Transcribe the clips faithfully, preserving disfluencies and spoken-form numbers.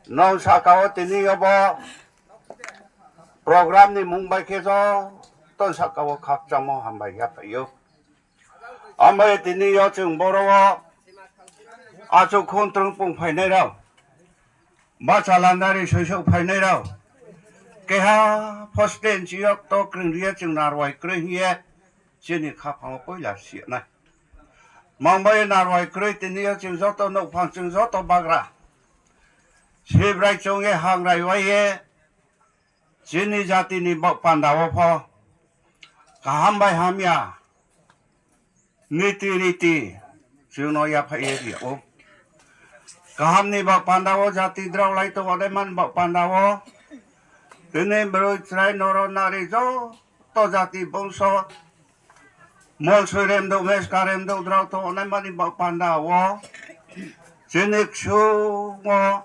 Nung sahka wo tini yo bo program ni mung bai khe joto sahka wo khakchangmo hambai yaphaih ou. Amo ye tini yo chung boro wo achouh khuntrung pung phainai rao, bacha landari soisouh phainai rao, keha pho state ni yo kto kring ri ye chung narwai kroi hing ye chini khaphang wo poila si nai. Mang bai ye narwai kroi tini yo chung joto nouhphang chung joto bagra Sibrai chung ye hangrai wai ye chini jati ni baoh panda wo pho kaham bai hamya niti riti chung no yaphaih ye ri yag ou. Kaham ni baoh panda wo jati drao lai tongnaima ni baoh panda wo tini broi chrai noro nari joto jati bongso molsoi remdouh meska remdouh drao tongnaima ni baoh panda wo chini ksung wo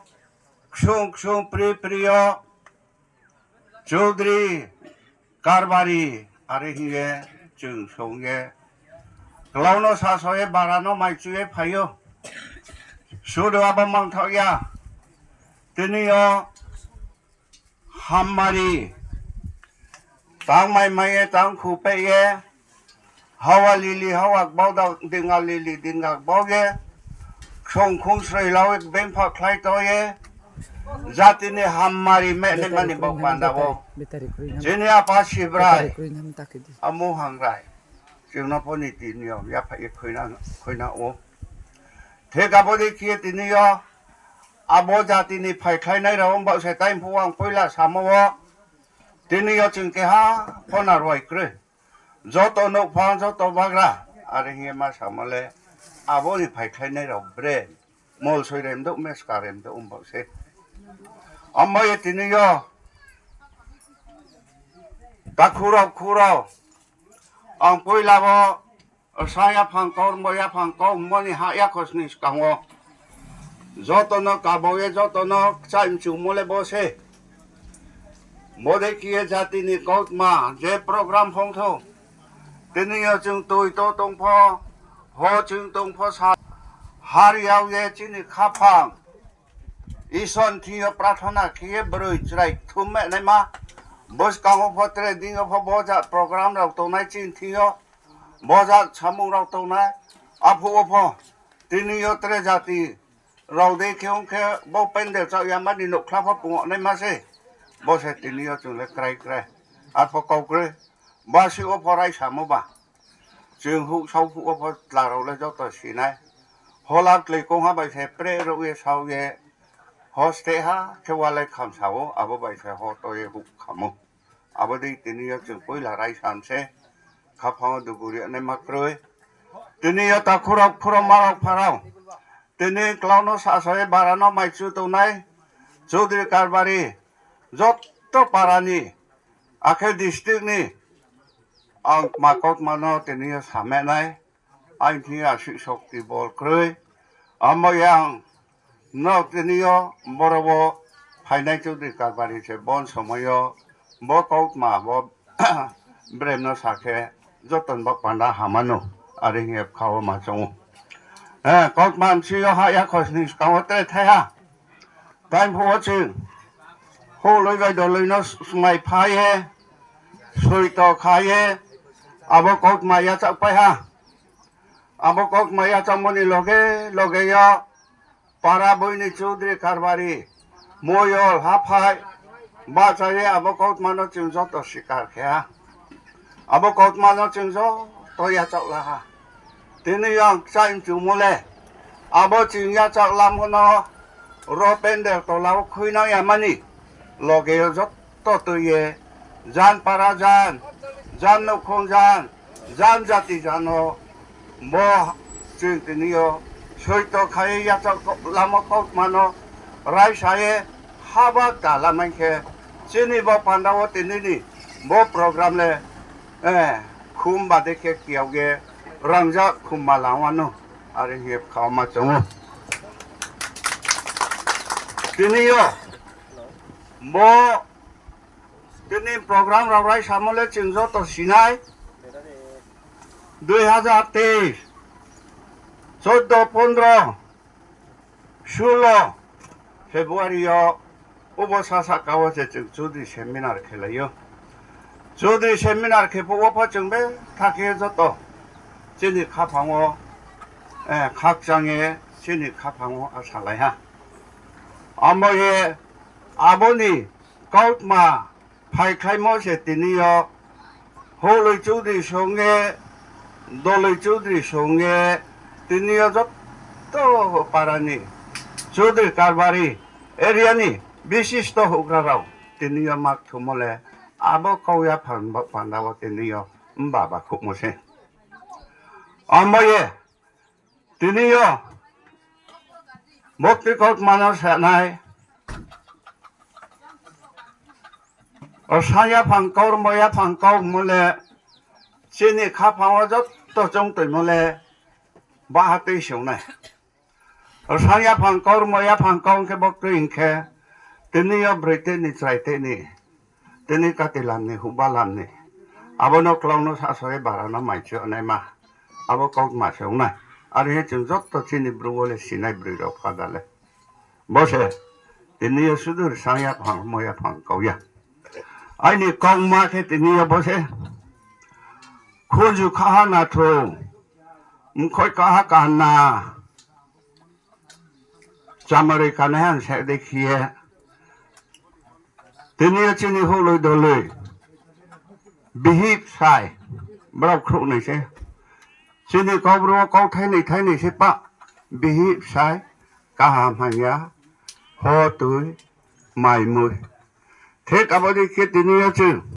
ksung ksung pri pri yo Chaudhary Karbari are hing ye chung song ye klau no sasaoh ye bara no maichu ye phai ou. Sudu abo mangthaoh ya, tini yo hammari tang mai mai ye tang khu peh ye, hawa lili hawa gbau da, dinga lili dinga gbau ye, ksong khung sroi lau ye, bengpha khlai to ye, jati ni hammari mehnaima ni baoh panda wo chini apa Sibrai, amo hangrai chung no pho niti niyom yaphaih ye khuina ou. Thik abo dei khe ye tini yo abo jati ni phaikhlainai rao ong baoh se tai phuh ang poila samo wo, tini yo chung keha pho narwai kroi. Joto nouhphang, joto bagra, are hing ye ma samo le, abo ni phaikhlainai rao bre, molsoi remdouh meska remdouh ong baoh se. Amo ye tini yo takhu rao khu rao, ang poila wo sa yaphang kau, rmo yaphang kau, mo ni ha yakhosni skang wo joto no kabo ye joto no kchai mchumo le bo se. Bodei khe ye jati ni kautma je program phong thou, tini yo chung toi to tong pho, ho chung tong pho sa, har yag ye chini khaphang Isor ni thing yo prathona khe ye broi chrai kthum mehnaima, buskang wo pho tre ding yo pho bo jat program rao tongnai chini thing yo, bo jat samung rao tongnai, aphuh wo pho tini yo tre jati rao dei khe ong khe bo pandal chaoh yama ni nouhkhla pho pungnaima se, bo se tini yo chung le krai krai, arpho kau kroi, basi wo pho raisamo ba. Chung huh sao phuh wo pho tla rao le joto si nai. Hola klei kongha bai se pre rao ye sao ye, ho steh ha khe walai khamsa ou, abo bai se ho to ye huh kham ou. Abo dei tini yo chung poila raisam se, khaphang wo dugu ri naima kroi. Tini yo takhu rao khu rao ma rao pha rao, tini klau no sasaoh ye bara no maichu tongnai Chaudhary Karbari, joto para ni, akhe district ni, ang tma kautma no tini yo samai nai, aini thing yo asuh sokti bol kroi. Amo ye ang no tini yo boro wo phainai Chaudhary Karbari se bon somoi yo bo kautma bo brem no sa khe joto ni baoh panda hama no, are hing ye bkha wo ma choung ou. Kautma bsing yo ha yakhosni skang wo tre thai ha. Tai phuh wo chung houhloi bai doloi no smai pha ye, soito kha ye, abo kautma yachaohpai ha. Abo kautma yachaohmo ni loge loge yo para boi ni Chaudhary Karbari, moyol haphai bahcha ye abo kautma no chung joto sikar khe ha. Abo kautma no chung joto yachaoh la ha. Tini yo ang kchai mchumo le, abo chung yachaoh lamo no ro pandal tola wo khuinang yama ni loge yo joto tui ye, jan para jan, jan nouhkhong jan, jan jati jan no, bo chung tini yo soito kha ye yachaoh lamo kautma no raisa ye haba kta lamai khe, chini bo panda wo tini ni bo program le khum ba dei khe kiyag ye rangzag khum ma langma no, are hing ye bkha wo ma choung ou. Tini yo bo tini program rao raisamo le chung joto si nai, dui hazar teis, choddo, pondro, sulo, February yo, obo sasa ka wo se chung Chaudhary seminar khelai ou. Chaudhary seminar khe phuh wo pho chung betha khe joto chini khaphang wo, eh, khakchang ye chini khaphang wo asalai ha. Amo ye abo ni kautma phaikhlaimo se tini yo Houhloi Chaudhary song ye, Doloi Chaudhary song ye, tini yo joto para ni Chaudhary Karbari area ni bisisto houhgra rao tini yo ma kthumo le abo kau yaphang ba panda wo tini yo mba ba khouhmo se. Amo ye tini yo bokti kautma no sanai, rsa yaphang kau, rmo yaphang kau mo le, chini khaphang wo joto choungtoimo le baha tui se ong nai. Rsa yaphang kau, rmo yaphang kau hing khe bokti hing khe, tini yo broi tei ni, chrai tei ni, tini kati lam ni, huhba lam ni, abo no klau no sasaoh ye bara no maichu naima, abo kautma se ong nai. Are hing ye chung joto chini bru wo le sinai broi rao phada le. Bo se, tini yo sudu rsa yaphang, rmo yaphang kau ya. Aini kautma khe tini yo bo se, khunju khaha nathu, mkhoi kaha kana, chamaroi kanaiha se dei khe ye, tini yo chini Houhloi Doloi, bihih bsai, brao khrouhnoi se. Chini Kaubru wo kau thainoi thainoi se pah, bihih bsai, kaham hamya, ho tui, mai mui. Thik abo dei khe tini yo chung